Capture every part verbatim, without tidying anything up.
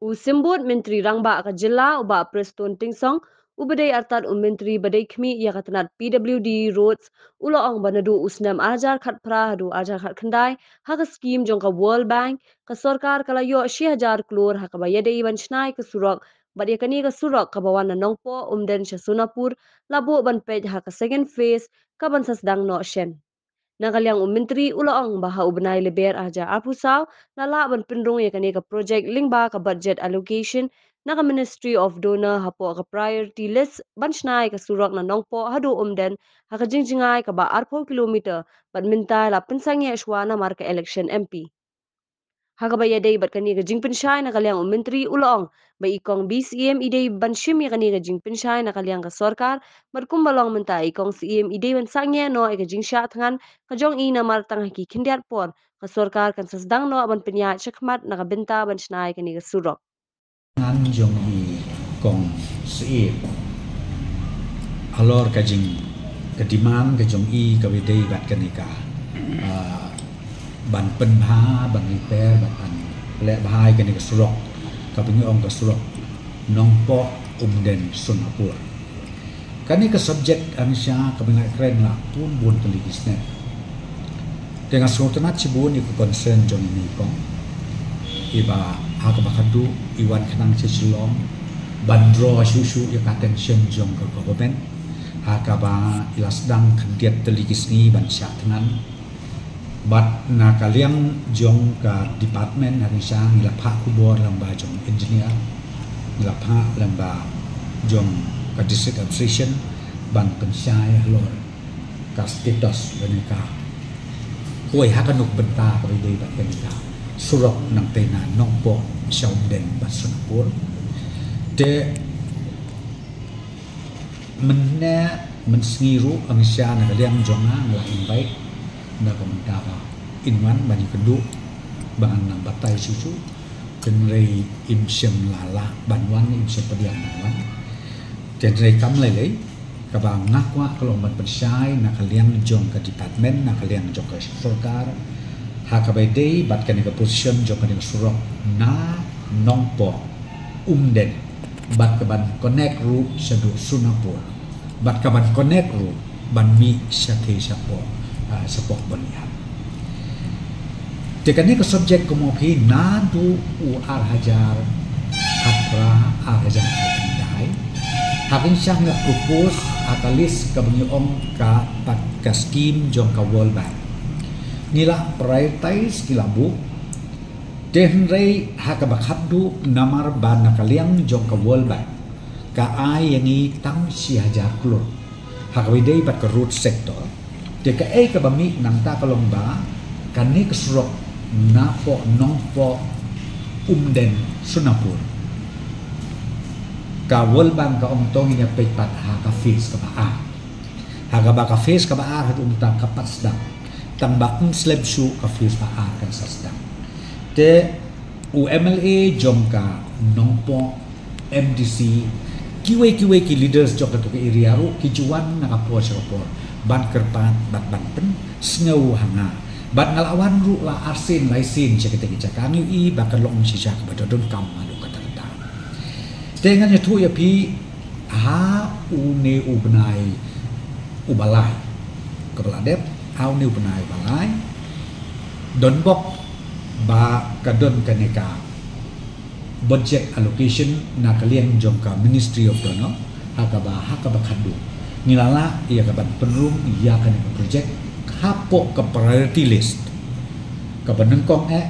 U Symbud Myntri Rangbah ka jylla, u Bah Prestone Tynsong, uba dei artat u Myntri ba dei khmih ïa ka tnat P W D Roads, u la ong ba naduh u snem ar hajar khatphra haduh ar hajar khatkhyndai, ha ka skim jong ka World Bank, ka sorkar ka la ïoh shi hajar klur ha kaba ïadei ban shna ïa ka surok, bad ïa kane ka surok kaba wan na Nongpoh, Umden sha Sonapur, la buh ban peit ha ka second phase, kaban sa sdang noh shen. Na ka liang u Myntri u la ong ba ha u bnai Lber ar hajar arphew saw, la lah ban pynrung ïa kane ka projek lyngba ka budget allocation na ka Ministry of DoNER hapoh ka priority list ban shna ïa ka surok na Nongpoh haduh Umden ha ka jingjngai kaba arphew kilometer, bad mynta la pynsangeh shuwa namar ka election M P. Ha kaba ïadei bad kane ka jingpynshai, na ka liang u Myntri u la ong ba i Kong B C M i dei ban shim ïa kane ka jingpynshai na ka liang ka sorkar, bad kumba long mynta i Kong C M i dei ban sangeh noh ïa ka jingshah thngan ka jong i, namar tang ha ki khyndiat por ka sorkar kan sa sdang noh ban pynïaid shakhmat na ka bynta ban shna ïa kane ka surok. Ngan jong i Kong C M halor ka jing, ka demand ka jong i kaba ïadei bad kane ka, ah, ban pynbha, ban repair, ban, ban leh bha ïa kane ka surok, kaba ngi ong ka surok Nongpoh Umden Sonapur. Kane ka subject, hangta kaba nga la kren la bun bun tylli ki snem. Te nga sngewtynnat shibun ïa ka concern jong ine i Kong, iba ha kaba khatduh i wan khnang sha Shillong ban draw shuh shuh ïa ka attention jong ka government, ha kaba i la sdang khyndiat tylli ki sngi ban shah thngan. Bad na ka liang jong ka department, hangta ngi la phah khubor lyngba jong engineer, ngi la phah lyngba jong ka district administration ban pynshai halor ka status kane ka, kawei ha kano ka bynta kaba ïadei bad kane ka surok nangta na Nongpoh sha Umden bad Sonapur. Te mynne mynsngi ruh, hangta na ka liang jong nga, nga la invite na ka bynta ba in wan ban ïakynduh, ba ngan nang batai shuh shuh. Hynrei im shym la lah ban wan, im shym pdiang ban wan. Hynrei kam lei lei, kaba nga kwah ka long ban pynshai na ka liang jong ka department, na ka liang jong ka sorkar, ha kaba ïadei bad kane ka position jong kane ka surok na Nongpoh Umden, bad kaban connect ruh shaduh Sonapur, bad kaban connect ruh ban mih shatei shapoh, ah, shapoh Bonïap. Te kane ka subject, kumno phi, naduh u ar hajar khatphra, ar hajar khatkhyndai, hangta nga propose ha ka list kaba ngi ong ka pat ka scheme jong ka World Bank. Ngi la prioritize, ngi la buh. Te hynrei ha kaba khatduh, namar ba na ka liang jong ka World Bank ka ai ïa ngi tang shi hajar klur ha kaba ïadei bad ka road sector. Te kaei kaba mih nangta ka long ba kane ka surok napoh Nongpoh Umden Sonapur, ka World Bank ka ong to ngin ïa peit pat ha ka phase kaba ar. Ha kaba ka phase kaba ar haduh mynta ka pat sdang. Tang ba ym slem shuh ka phase ba ar kan sa sdang. Te u M L A jong ka Nongpoh, M D C, kiwei kiwei ki leaders jong kato ka area ruh ki ju wan na ka por sha ka por ban kyrpad bad ban pynsngew ha nga. Bad nga la wan ruh la arsien laisien sha katei ka jaka, ngi ïohi ba ka long shisha kaba donkam haduh katta katta. Te ngan ïathuh ïa phi, ha une u bnai uba lai kaba la dep, ha une u bnai uba lai, donbok ba ka don kane ka budget allocation na ka liang jong ka Ministry of DoNER, ha kaba, ha kaba khatduh ngi la lah ïa kaban pynrung ïa kane ka project hapoh ka priority list, kaba nyngkong eh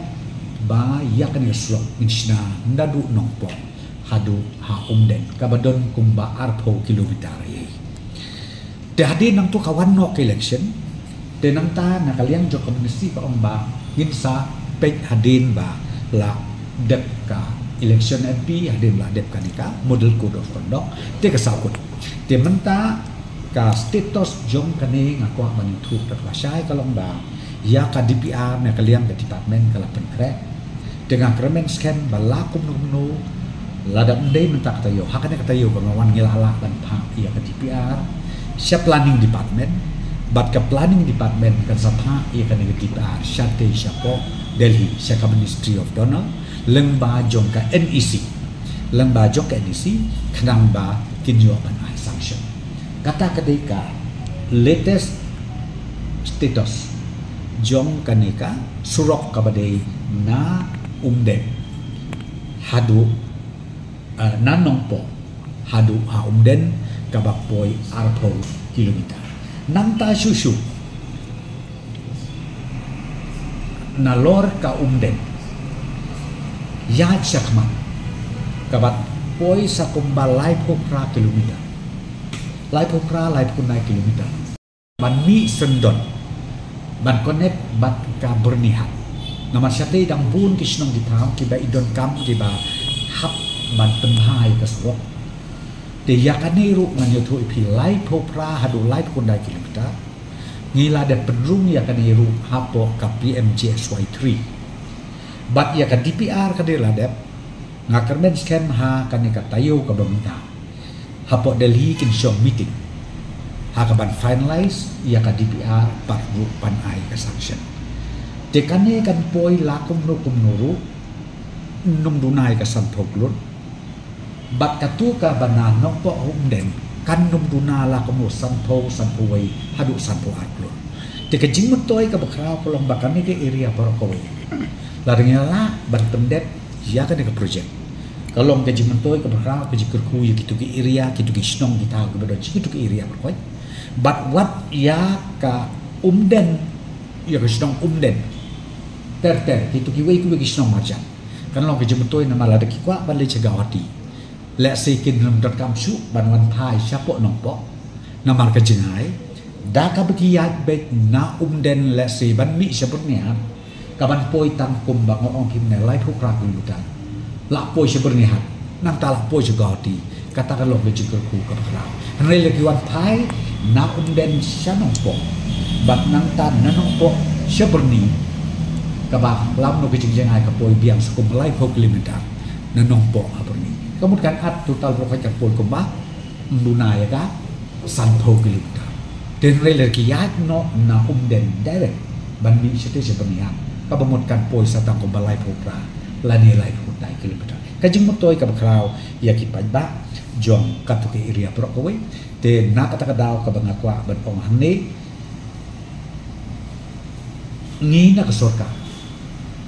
ba ïa kane ka surok ngin shna naduh Nongpoh haduh ha Umden, kaba don kumba arphew kilometer ïa. Te hadien nangta ka wan noh ka election, te nangta na ka liang jong ka ministry ka ong ba ngin sa peit hadien ba la dep ka election M P, hadien ba la dep kane ka model code of conduct, te ka sahkut. Te mynta ka status jong kane nga kwah ban ïathuh da kaba shai ka long ba ïa ka D P R na ka liang ka department ka la pynkhreh. Te nga kyrmen skhem ba la kumno kumno, lada ym dei mynta ka taïew, ha kane ka taïew kaba wan ngi la lah ban phah ïa ka D P R sha planning department, bad ka planning department kan sa phah ïa kane ka D P R shatei shapoh Delhi, sha ka Ministry of DoNER. Lyngba jong ka NEC, lyngba jong ka NEC, khnang ba kin ïoh ban ai sanction. Kata ka dei ka latest status jong kane ka surok kaba dei na Umden haduh, eh, na Nongpoh haduh ha Umden, kaba poi arphew kilometer. Nangta shuh shuh, nalor ka Umden, ïaid shakhmat, kaba poi sa kumba laiphew phra kilometer, laiphew phra, laiphew khyndai kilometer, ban mih syndon, ban connect bad ka Byrnihat. Namar shatei dang bun ki shnong ki thaw kiba i donkam, kiba hap ban pynbha ïa ka surok. Te ïa kane ruh ngan ïathuh ïa phi, laiphew phra haduh laiphew khyndai kilometer, ngi la dep pynrung ïa kane ruh hapoh ka PMGSY three. Bad ïa ka DPR ka dei la dep, nga kyrmen skhem ha kane ka taïew kaba mynta, hapoh Delhi kin shong meeting ha kaban finalize ïa ka DPR pat ruh ban ai ka sanction. Te kane kan poi la kumno kumno ruh, ym duna ïa ka sanphew klur. Bad katu kaba na Nongpoh Umden kan ym duna la kumno, sanphew, sanphew wei haduh sanphew ar klur. Te ka jingmyntoi kaba khraw ka long ba kane ka area baroh kawei, lada ngi lah ban pyndep ïa kane ka project, ka long ka jingmyntoi kaba khraw, ka jingkyrkhu ïa kitu ki area, kitu ki shnong ki thaw kiba don sha kitu ki area baroh kawei. Bad wat ïa ka Umden, ïa ka shnong Umden ter ter, kitu kiwei kiwei ki shnong marjan, kan long ka jingmyntoi, namar lada ki kwah ban leit sha Guwahati, lehse kin ym donkam shuh ban wan phai shapoh Nongpoh. Namar ka jingai, da kaba ki ïaid beit na Umden, lehse ban mih sha Byrnihat, kaban poi tang kumba nga ong ïa phi mynne, laiphew phra kilometer, la poi sha Byrnihat, nangta la poi sha Guwahati. Kata ka long ka jingkyrkhu kaba khraw. Hynrei lada ki wan phai na Umden sha Nongpoh, bad nangta na Nongpoh sha Byrni, kaba lada ym don ka jingjngai ka poi biang sa kum laiphew kilometer na Nongpoh ha Byrni. Ka mut kan ap total baroh kawei kan poi kumba, ym duna ïa ka sanphew kilometer. Te hynrei lada ki ïaid noh na Umden direct ban mih shatei sha Byrnihat, kaba mut kan poi sa tang kumba laiphew phra lane laiphew khyndai kilometer. Ka jingmyntoi kaba khraw ïa ki paidbah jong katu ka area baroh kawei. Te na kata ka daw kaba nga kwah ban ong hangne, ngi na ka sorkar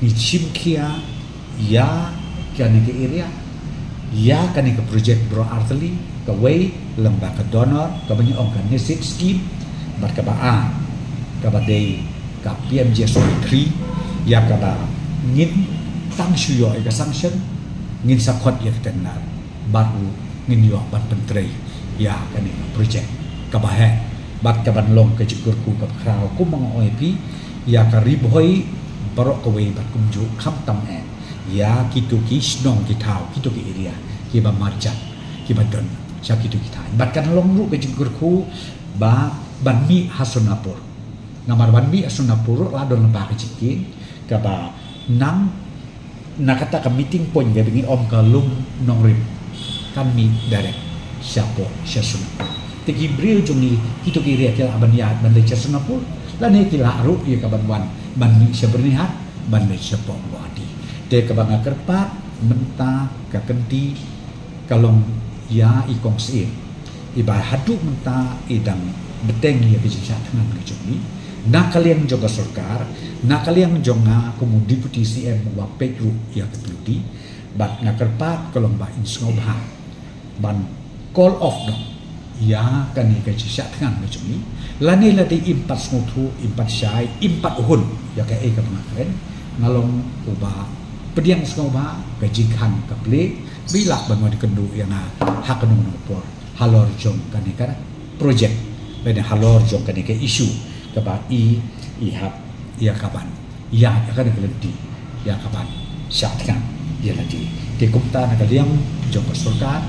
ngi shim khia ïa kane ka area, ïa kane ka project baroh artylli, kawei lyngba ka DoNER, kaba ngi ong ka NESIP scheme, bad kaba ar, kaba dei ka PMGSY three, ïa kaba ngin tang shu ïoh ïa ka sanction, ngin sa khot ïa ka tender, bad ruh ngin ïoh ban pyntrei ïa kane ka project kaba heh. Bad kaban long ka jingkyrkhu kaba khraw, kumba nga ong ïa phi, ïa ka Ri Bhoi baroh kawei, bad kumjuh khamtam eh ïa kitu ki shnong ki thaw, kitu ki area kiba marjan, kiba don sha kitu ki thaiñ. Bad kan long ruh ka jingkyrkhu ba ban mih ha Sonapur. Namar ban mih ha Sonapur ruh la don lypa ka jingkieng, kaba nang na kata ka meeting point kaba ngi ong ka Lum Nongrim, kan mih direct shapoh sha Sonapur. Te ki briew jong ngi, kitu ki area ki lah ban ïaid ban leit sha Sonapur, lane ki lah ruh ïa kaban wan ban mih sha Byrnihat ban leit shapoh Guwahati. Te kaba nga kyrpad mynta ka kynti ka long ïa i Kong Syiem, iba haduh mynta i dang bteng ïa ka jingshah thngan ka jong ngi, na ka liang jong ka sorkar, na ka liang jong nga kum u Deputy CM uba peit ruh ïa ka PWD. Bad nga kyrpad ka long ba in sngewbha ban call off noh ïa kane ka jingshah thngan ka jong ngi. Lane lada im pat sngewthuh, im pat shai, im pat hun ïa kaei kaba nga kren, nga long uba pdiang sngewbha ka jingkhang ka plie, ba i lah ban wan ïakynduh ïa nga ha kano kano ka por halor jong kane ka project, lane halor jong kane ka issue kaba i, i hap ïa kaban ïaid ïa kane ka lynti, ïa kaban shah thngan ïa lade. Te kumta na ka liang jong ka sorkar,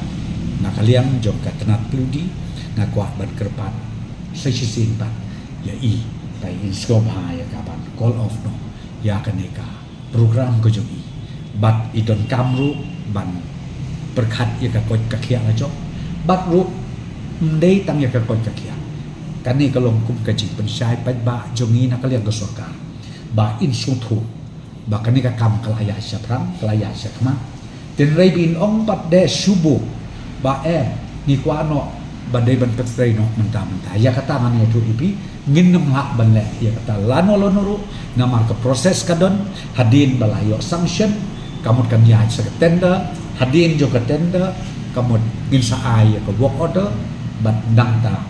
na ka liang jong ka tnat PWD, nga kwah ban kyrpad sa shisien pat ïa i, ba in sngewbha ïa kaban call off noh ïa kane ka program ka jong i. Bad i donkam ruh ban pyrkhat ïa ka koit ka khiah la jong. Bad ruh ym dei tang ïa ka koit ka khiah, kane ka long kum ka jingpynshai paidbah jong ngi na ka liang ka sorkar, ba in sngewthuh Ba kane ka kam ka la ïaid shaphrang, ka la ïaid shakhmat. Tynrai ba in ong pat de shu buh ba eh, ngi kwah noh ba dei ban pyntrei noh mynta mynta. Ïa kata ngan ïathuh ïa phi, ngin nym lah ban leh ïa kata lano lano ruh, namar ka process ka don, hadien ba la ïoh sanction, ka mut kan ïaid sha ka tender, hadien jong ka tender, ka mut ngin sa ai ïa ka work order bad nangta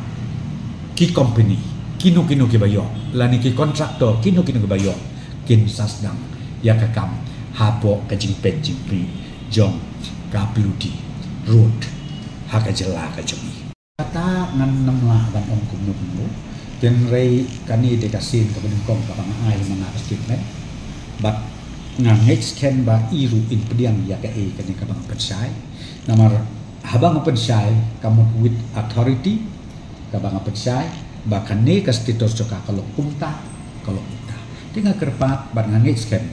ki company kino kino kiba ïoh, lane ki contractor kino kino kiba ïoh, kin sa sdang ïa ka kam hapoh ka jingpeit jingpyrkhat jong ka P W D road ha ka jylla ka jong ngi. Kata ngan nym lah ban ong kumno kumno. Tynrai kane dei ka sien kaba nyngkong kaba nga ai ma nga ka statement. Bad nga ngeit skhem ba i ruh in pdiang ïa kaei kane kaba nga pynshai. Namar haba nga pynshai ka mut with authority, kaba nga pynshai ba kane ka status jong ka ka long kumta, ka long kumta. Te nga kyrpad bad nga ngeit skhem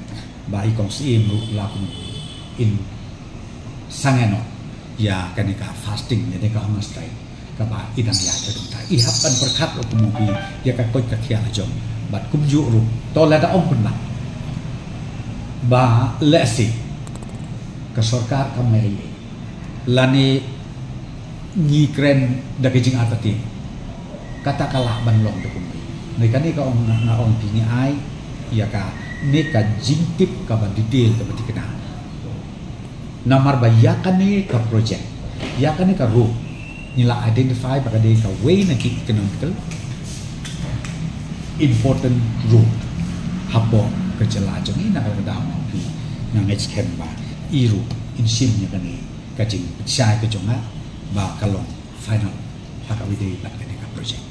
ba i Kong Syiem ruh la kum in sangeh noh ïa kane ka fasting, ïa kane ka hunger strike kaba i dang ïaid ha ka bynta. I hap ban pyrkhat ruh kumno hi ïa ka koit ka khiah la jong. Bad kumjuh ruh to lada ong pynban ba lehse ka sorkar kam leh ei ei, lane ngi kren da ka jingartatien, kata ka lah ban long da kumne. Ngi kane ka ong, nga ong phi, ngi ai ïa kane ka jingtip kaba detail kaba thikna. Namar ba ïa kane ka project, ïa kane ka road, ngi la identify ba ka dei kawei na ki economical important road hapoh ka jylla jong ngi. Na kata ka daw, ma phi, nga ngeit skhem ba i ruh in shim ïa kane ka jingpynshai ka jong nga ba ka long final ha kawei de bad kane ka project.